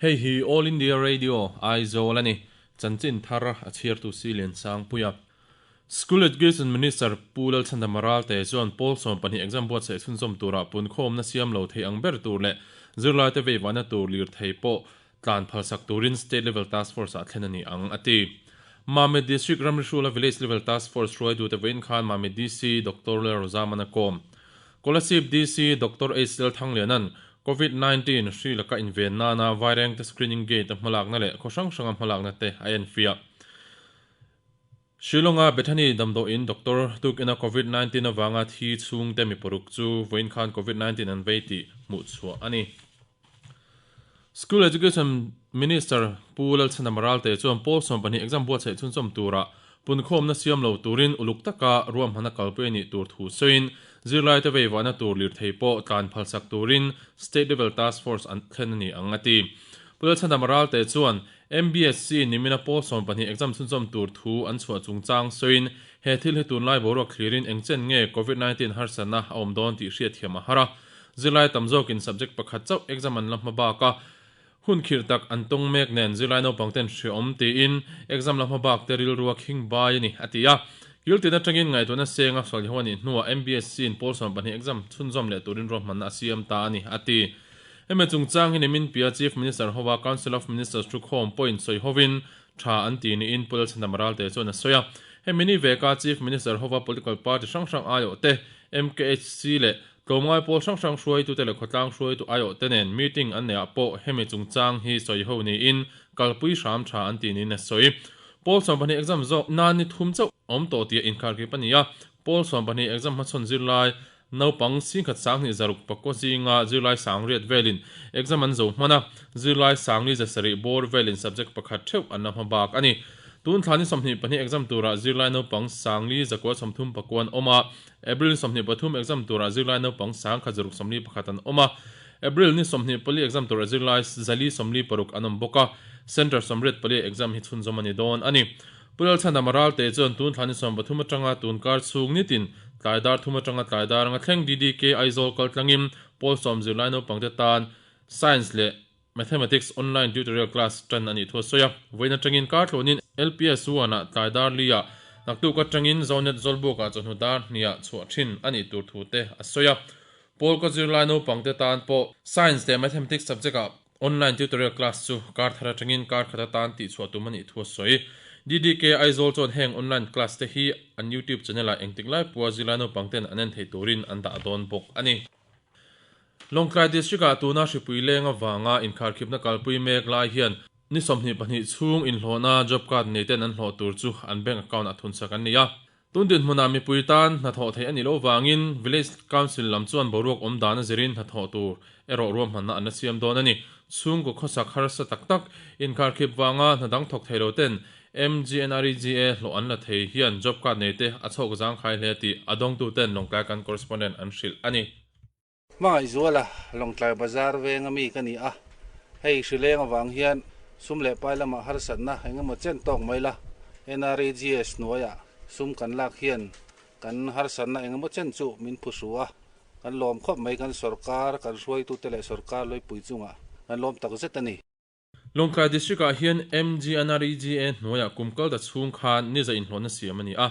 Hei hi All India Radio, Aizawl a ni. Chanchin thar a chhiartu si Liansangpuia. School Education Minister Pu Lalchhandama Ralte chuan pawl 12 exam buatsaih chhunzawm tura punkhawmna siam lo thei ang ber tur leh zirlaite veivahna tur lirthei pawh tlan phalsak turin State Level Task Force ah thlen a ni ang, a ti. Mamit District Ramrihrula Village Level Task Force hruaitute vawiin khan Mamit DC Doctor Lalrozamana kawm. Kolasib DC Doctor H Lalthangliana'n Covid 19 hri laka inven nana vairengte screening gate a hmalakna leh khaw hrang hranga hmalakna te a enfiah. Shillong-a Bethany damdawiin doctor tukina Covid 19 avanga thi chhungte mi paruk chu vawiin khan Covid 19 an vei tih hmuh chhuah a ni. School Education Minister Pu Lalchhandama Ralte chuan pawl 12 exam buatsaih chhunchawm tura punkhawmna siam lo turin uluk taka ruahmanna kalpui a nih tur thu sawiin zirlaite veivahna tur lirthei pawh tlan phalsak turin State Level Task Force an thlen a ni ang a ti. Pu Lalchhandama Ralte chuan MBSC nimina pawl 12 exam chhunchawm tur thu an chhuah chungchang sawiin he thil hi tunlai boruak thlirin engchen nge Covid 19 harsatna a awm dawn tih hriatthiam a har a. Zirlai tam zawkin subject pakhat chauh exam an la hma bak a, hun khirh tak an tawng mek nen zirlai naupang ten hreawm tiin exam la hma bak te rilru a khing bai a ni, a ti a. Kil tin atangin ngaihtuahna seng a sawi ho a nih hnuah MBSC in pawl 12 exam chhunzawm leh turin ruahmanna a siam ta a ni, a ti. Hemi chungchang hi nimin pia Chief Minister hova Council of Ministers thukhawm pawhin sawi hovin tha an ti niin Pu Lalchhandama Ralte chuan a sawi a. Hemi ni veka Chief Minister hova political party hrang hrang aiawh te, MKHC leh Tlawmngai pawl hrang hrang hruaitute leh khawtlang hruaitu aiawhte nen meeting an neih ah pawh hemi chungchang hi sawi ho niin kalpui hram tha an ti niin a sawi. Pawl 12 exam zawk nan ni thum chauh awm tawh tih a inkhar kip a ni a, pawl 12 exam hmachhawn zirlai naupang singkhat sanghnih zaruk pakua zinga zirlai sangriat velin exam an zo hman a, zirlai sangli zasarih bawr velin subject pakhat theuh an la hma bak a ni. Tun thla ni 22 exam turah zirlai naupang sangli zakua 30 pakua an awm a, April ni 23 exam turah zirlai naupang 1641 an awm a, April ni 24 exam turah zirlai 446 an awm bawk a, Centre 84 exam hi chhunzawm a ni dawn a ni. Pu Lalchhandama Ralte chuan tun thla ni 13 atanga tun kar chhung nitin tlai dar thum atanga tlai dar anga thleng DDK Aizawl kal tlangin pawl sawm zirlai naupangte tan Science leh Mathematics online tutorial class tan a nih thu a sawi a. Vawiin atangin kar tluanin LPS one-ah tlai dar li-ah naktuk atangin Zonet Zawlbuk-ah chawhnu dar hniah chhuah thin a nih tur thu te a sawi a. Pawl ka zirlai naupang te tan pawh Science leh Mathematics subject-ah online tutorial class chu kar thar atangin kar khat atan tihchhuah tum a nih thu a sawi. DDK Aizawl chuan heng online class te hi an YouTube channel-ah engtik lai pawha zirlai naupang ten an en theih turin an dah dawn bawk a ni. Lawngtlai District-ah tuna hripui leng avanga inkharkhipna kalpui mek lai hian ni 22 chhung inhlawhna job card nei ten an hlawh tur chu an bank account ah thunsak an ni a. Tun dinhmunah mipui tan hnathawh theih a nih loh vangin Village Council lam chuan boruak awm dan a zirin hnathawh tur erawh ruahmanna an la siam dawn a ni. Chhungkaw khawsak harsa tak tak inkharkhip vanga hna dang thawk thei lo ten MGNREGA hlawh an la thei hian job card nei te a chhawk zangkhai hle tih a dawngtu ten Lawngtlai kan correspondent an hrilh a ni. Hmangaihzuala Lawngtlai Bazar veng ami ka ni a, hei hrileng avang hian sum leh pai lamah harsatna eng emaw chen tawk mai la, NREGS hnuaiah sum kan lak hian kan harsatna eng emaw chen chu min phuhru a, kan lawm khawp mai kan sorkar kan hruaitute leh sorkar lawipui chungah kan lawm tak zet a ni. Lawngtlai District ah hian MGNREGA hnuaiah kum kal ta chhung khan ni za inhlawhna siam a ni a,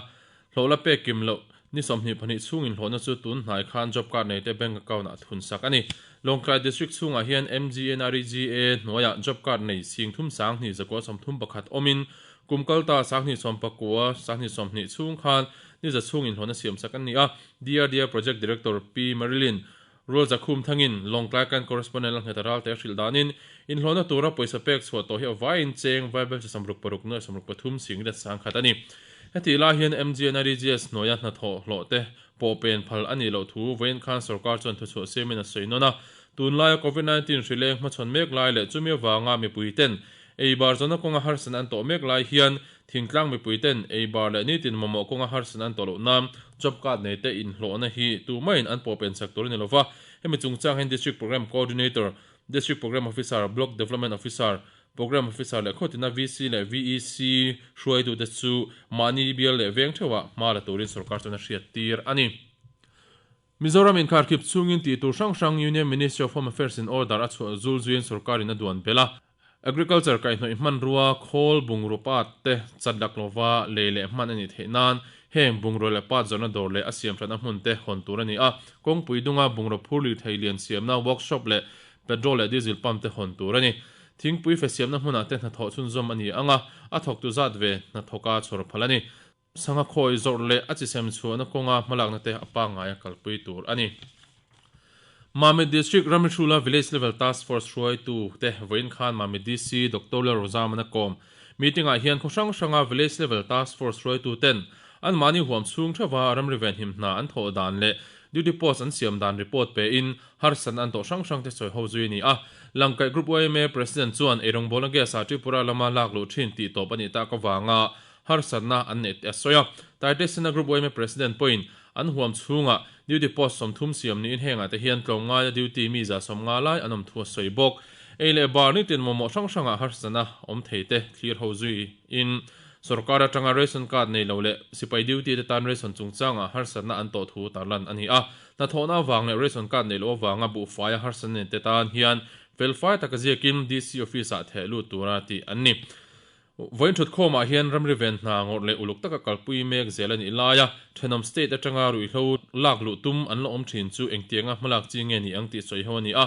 hlawh la pek kim loh ni 22 chhung inhlawhna chu tun hnai khan job card nei te bank account ah thun sak a ni. Lawngtlai District chhungah hian MGNREGA hnuaiah job card nei sing thum 10 zakua 31 awmin kum kal ta 10 90 10 20 chhung khan ni za chhung inhlawhna siam sak an ni a, DRDA Project Director Pi Marilyn Rual Zakhum thangin Lawngtlai kan correspondent la nghet a ral te a hrilh danin inhlawhna tura pawisa pek chhuah tawh hi a vaiin cheng vaibel chi samruk paruk nuai samruk pathum sing let sang khat a ni. Hetih lai hian MGNREGS hnuaia hnathawh hlawh te pawh pen phal a nih loh thu vawiin khan sorkar chuan thuchhuah siamin a sawi nawn a. Tunlaia Covid 19 hri leng hmachhawn mek lai leh chumi avanga mipui ten ei bar zawhna kawnga harsatna an tawh mek lai hian thingtlang mipui ten ei bar leh nitin mamawh kawnga harsatna an tawh loh nan job card nei te inhlawhna hi tumaiin an pawh pen chak tur a ni lova. Hemi chungchang hian District Programme Coordinator, District Programme Officer, Block Development Officer, Programme Officer leh khawtina VC leh VEC hruaitute chu mahni bial leh veng theuhah hma la turin sorkar chuan a hriat tir a ni. Mizoram inkharkhip chungin tih tur hrang hrang Union Ministry of Home Affairs in order a chhuah zul zuiin sorkarin a duan belh a. Agriculture kaihhnawih hmanrua khawl bungraw part te chat lak lova lei leh hman a nih theih nan heng bungraw leh part zawrhna dawr leh a siam hranna hmun te hawn tur a ni a. Kawngpui dunga bungraw phur lir thei lian siamna workshop leh petrol leh diesel pump te hawn tur a ni. Thingpui fe siamna hmunah te hnathawh chhunzawm a ni ang a, a thawktu zat ve hnathawka chhawr phal a ni. Sangha khawi zawrh leh a chisem chhuahna kawnga hmalakna te a pangngai a kalpui tur a ni. Mamit District Ramrihrula Village Level Task Force hruaitu te vawiin khan Mamit DC Doctor Lal Rozamana kawm meeting ah hian khaw hrang hranga Village Level Task Force hruaitu ten anmahni huam chhung theuha ramri venhim hna an thawh dan leh duty post an siam dan report pe in harsatna an tawh hrang hrang te sawi ho zui a ni a. Langkaih Group yma President chuan eirawngbawlna gas ah Tripura lama lak luh thin tih tawp a nih tak avanga harsatna an neih tih a sawi a. Taitesena Group yma President pawhin an huam chhungah duty post 30 siam niin hengah te hian tlawmngaia duty mi 150 lai an awm thu a sawi bawk. Ei leh bar nitin mamawh hrang hrangah harsatna awm thei te thlir ho zuiin sorkar atanga ration card nei lo leh sipai duty te tan ration chungchangah harsatna an tawh thu tarlan a ni a. Hnathawhna avang leh ration card nei loh avanga buhfaia harsatna nei te tan hian felfai taka ziakin DC office-ah theh lut tura tih an ni. Vawiin thutkhawmah hian ramri ven hna ngawrh leh uluk taka kalpui mek zel a nih laia thenawm state atanga ruihhlo lak luh tum an la awm thin chu engtianga hmalak chi nge ni ang tih sawi ho a ni a.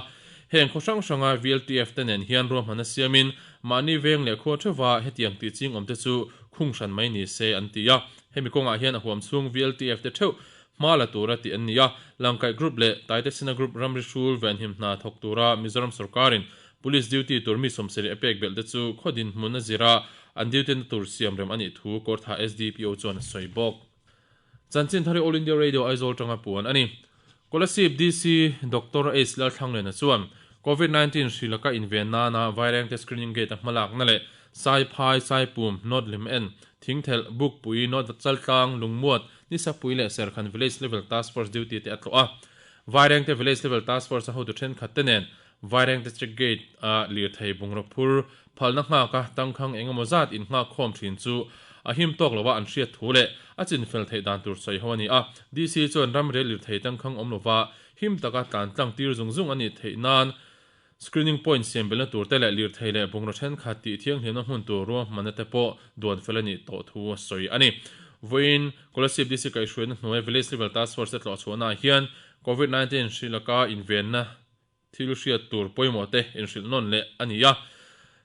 Heng khaw hrang hranga VLTF te nen hian ruahmanna siamin mahni veng leh khua theuva hetiang tih ching awm te chu khung hran mai ni se an ti a. Hemi kawngah hian a huam chhung VLTF te theuh hma la tura tih an ni a. Langkaih Group leh Taitesena Group ramri hrul venhim hna thawk tura Mizoram sorkarin Police duty tur mi 70 a pek belh te chu khaw dinhmun a zir a, an duty na tur siam rem a nih thu Kawrtha SDPO chuan a sawi bawk. Chanchin thari All India Radio Aizawl tanga puan a ni. Kolasib DC Doctor Ace Lalthlanglena chuan Covid 19 hri laka inven nana Vairengte screening gate a hmalakna leh Saiphai, Saipum, North Lim En, Thingthelh, Bukpui, North Chaltlang, Lungmuat, Nisapui leh Serkhan Village Level Task Force duty te a tlawh a. Vairengte Village Level Task Force a hotu thenkhat te nen Vaireng District Gate a lirthei bungraw phur phalna nghak a tangkhang eng emaw zat in nghak khawm thin chu a him tawk lo a an hriat thu leh a chin fel theih dan tur sawi ho a ni a. DC chuan ramrial lirthei tangkhang awm lova him taka tlan tlang tir zung zung a nih theih nan screening point siam belna tur te leh lirthei leh bungraw thenkhat tih thianghlimna hmun tur ruahmanna te pawh duan fel a nih tawh thu a sawi a ni. Vawiin Kolasib DC kaihhruaina hnuaia Village Level Task Force te tlawh chhuahnaah hian Covid 19 hri laka invenna Thil hriat tur pawimawh te inhrilh nawn leh a ni a.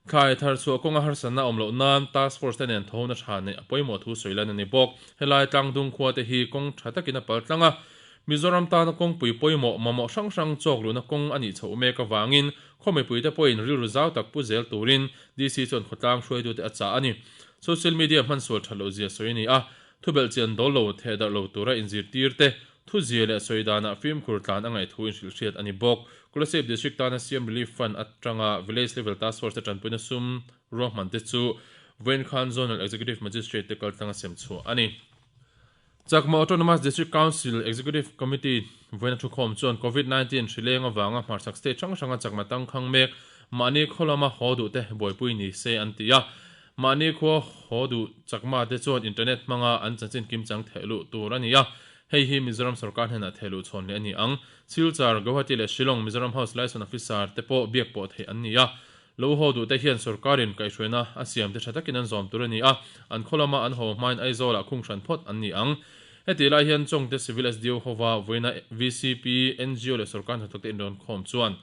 Thlai thar chhuah kawnga harsatna awm loh nan Task Force te nen thawhna tha neih a pawimawh thu sawi lan a ni bawk. Helai tlangdung khua te hi kawng tha takin a pal tlang a. Mizoram tana kawngpui pawimawh mamawh hrang hrang chawk luhna kawng a nih chhoh mek avangin khaw mipui te pawhin rilru zau tak pu zel turin DC chuan khawtlang hruaitute a chah a ni. Social media hmansual that loh zia sawi a ni a. Thubelhchian dawl lo thehdarh lo tura inzirtir te Thuzia leh sawi danah fimkhur tlan a ngaih thu inhrilh hriat a ni bawk. Kolasib District tana Siam Relief Fund atanga Village Level Task Force te tanpuina sum ruahman te chu Vawiin khan Zonal Executive Magistrate te kaltlanga sem chhuah a ni. Chakma Autonomous District Council Executive Committee vawiina thukhawm chuan Covid 19 hri leng avanga hmarchhak state hrang hranga chakma tangkhang mek mahni khaw lama haw duh te buaipui ni se an ti a. Mahni khua haw duh chakma te chuan internet hmanga an chanchin kimchang theh luh tur a ni a. Hei hi Mizoram sorkar hnenah theh luh chhawn leh a ni ang. Silchar, Guwahati leh Shillong Mizoram House Liaison Officer te pawh biak pawh theih an ni a. Lo haw duh te hian sorkarin kaihhruaina a siam te tha takin an zawm tur a ni a, an khaw lama an haw hmain Aizawlah khung hran phawt an ni ang. Hetih lai hian Chawngte Civil SDO hova vawiina VCP, NGO leh sorkar hnathawk te inrawn khawm chuan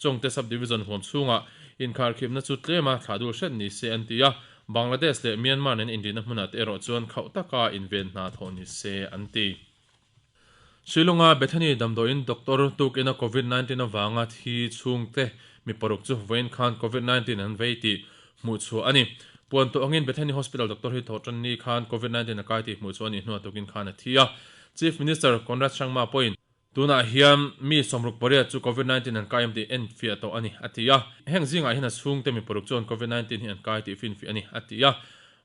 Chawngte Sub-Division huam chhungah inkharkhipna chu tlema thlah dul hret ni se an ti a, Bangladesh leh Myanmar nen inrihna hmunah te erawh chuan khauh taka inven hna thawh ni se an ti. Shillong-a Bethany damdawiin doctor tukina Covid 19 avanga thi chhungte mi paruk chu vawiin khan Covid 19 an vei tih hmuh chhuah a ni. Puan tawh angin Bethany Hospital doctor hi thawhtan ni khan Covid 19 a kai tih hmuh chhuah a nih hnuah tukin khan a thi a. Chief Minister Conrad Sangma pawhin Tunah hian mi 68 chu Covid 19 an kai em tih en fiah tawh a ni, a ti a. Heng zingah hian a chhungte mi paruk chuan Covid 19 hi an kai tih finfiah a ni, a ti a.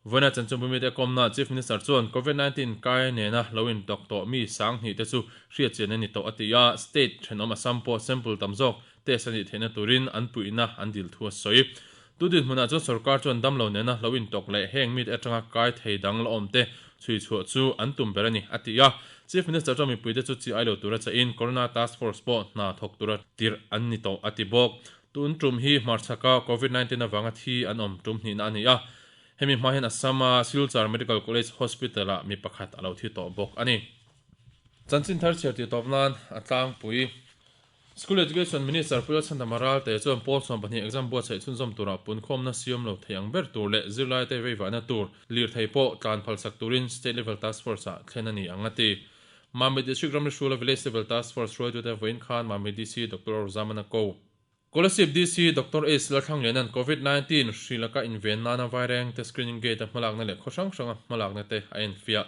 Vawiina chanchinbumi te kawmna Chief Minister chuan Covid 19 kai nena lo intawk tawh mi 2000 te chu hriatchian a ni tawh, a ti a. State thenawm Assam pawh sample tam zawk test a nih theihna turin an puihna an dil thu a sawi. Tu dinhmunah chuan sorkar chuan damlo nena lo intawk leh heng mite atanga kai thei dang la awmte chhui chhuah chu an tum ber a ni, a ti a. Chief Minister chuan mipuite chu chi ai lo tura chahin Corona Task Force pawh hna thawk tura tirh an ni tawh, a ti bawk. Tun tum hi hmarchhaka Covid 19 avanga thi an awm tum hnihna a ni a, hemi hma hian Assam-a Silchar Medical College Hospital-ah mi pakhat a lo thi tawh bawk a ni. Chanchin thar chhiar tih tawp nan a tlangpui. School Education Minister Pu Lalchhandama Ralte chuan pawl 12 exam buatsaih chhunzawm turah punkhawmna siam lo thei ang ber tur leh zirlaite veivahna tur lirthei pawh tlan phalsak turin State Level Task Force-ah thlen a ni ang a ti. Mamit District ramri hrula Village Level Task Force hruaitute vawiin khan Mamit DC Doctor Rozamana ko. Kolasib DC Doctor Ace Lalthlangliana'n Covid 19 hri laka inven nana vaireng te screening gate a hmalakna leh khaw hrang hranga hmalakna te a enfiah.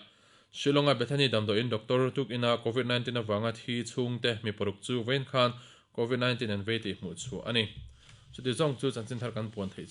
Shillong-a Bethany damdawiin doctor tukin-a Covid 19 avanga thi chhungte mi paruk chu vawiin khan Covid 19 an vei tih hmuh chhuah a ni. Chuti zawng chu chanchin thar kan puan theih.